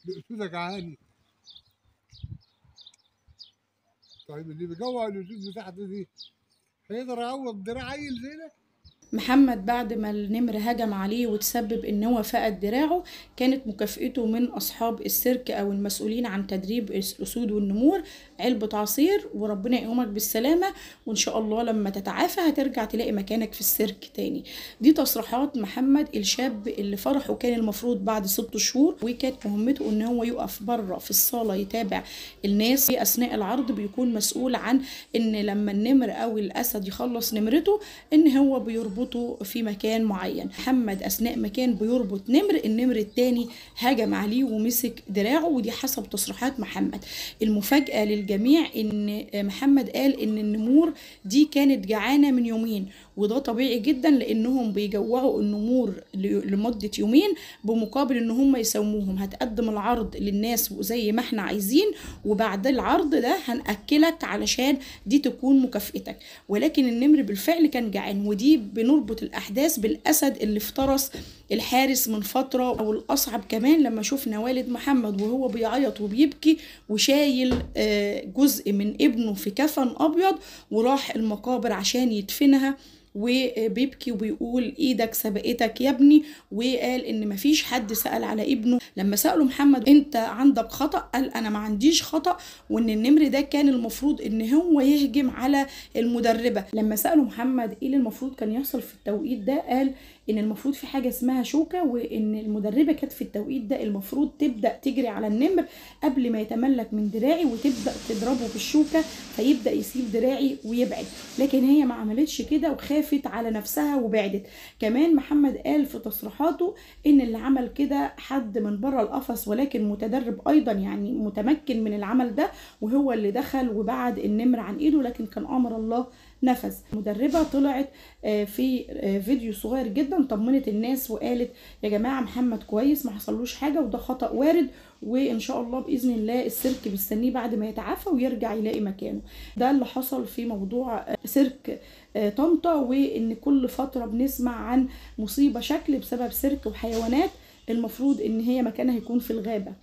الأسودة جعانة. طيب اللي بيجوع الأسود بتاعته دي هيقدر يعوض دراع عيل زي ده؟ محمد بعد ما النمر هجم عليه وتسبب ان هو فقد دراعه، كانت مكافئته من اصحاب السيرك او المسؤولين عن تدريب الاسود والنمور علبة عصير، وربنا يقومك بالسلامة وان شاء الله لما تتعافى هترجع تلاقي مكانك في السيرك تاني. دي تصريحات محمد الشاب اللي فرحه كان المفروض بعد 6 شهور، وكانت مهمته ان هو يقف بره في الصالة يتابع الناس اثناء العرض، بيكون مسؤول عن ان لما النمر او الاسد يخلص نمرته ان هو بيربطه في مكان معين. محمد اثناء ما كان بيربط نمر، النمر التاني هجم عليه ومسك دراعه، ودي حسب تصريحات محمد. المفاجأة للجميع ان محمد قال ان النمور دي كانت جعانة من يومين، وده طبيعي جدا لانهم بيجوعوا النمور لمدة يومين بمقابل ان هم يسموهم. هتقدم العرض للناس زي ما احنا عايزين، وبعد العرض ده هنأكلك علشان دي تكون مكافئتك. ولكن النمر بالفعل كان جعان، ودي بنربط الأحداث بالأسد اللي افترس الحارس من فترة. أو الأصعب كمان لما شفنا والد محمد وهو بيعيط وبيبكي وشايل جزء من ابنه في كفن أبيض وراح المقابر عشان يدفنها، وبيبكي وبيقول ايدك سبقتك يا ابني، وقال ان مفيش حد سأل على ابنه. لما سأله محمد انت عندك خطأ، قال انا ما عنديش خطأ، وان النمر ده كان المفروض ان هو يهجم على المدربة. لما سأله محمد ايه اللي المفروض كان يحصل في التوقيت ده، قال ان المفروض في حاجة اسمها شوكة، وان المدربة كانت في التوقيت ده المفروض تبدأ تجري على النمر قبل ما يتملك من دراعي وتبدأ تضربه بالشوكة فيبدأ يسيب دراعي ويبعد، لكن هي ما عملتش كده وخافت على نفسها وبعدت. كمان محمد قال في تصريحاته ان اللي عمل كده حد من بره القفص، ولكن متدرب ايضا، يعني متمكن من العمل ده، وهو اللي دخل وبعد النمر عن ايده، لكن كان امر الله نفذ. المدربة طلعت في فيديو صغير جدا طمنت الناس وقالت يا جماعة محمد كويس، ما حصلوش حاجة، وده خطأ وارد، وإن شاء الله بإذن الله السيرك بيستنيه بعد ما يتعافى ويرجع يلاقي مكانه. ده اللي حصل في موضوع سيرك طنطا، وإن كل فترة بنسمع عن مصيبة شكل بسبب سيرك وحيوانات المفروض إن هي مكانها يكون في الغابة.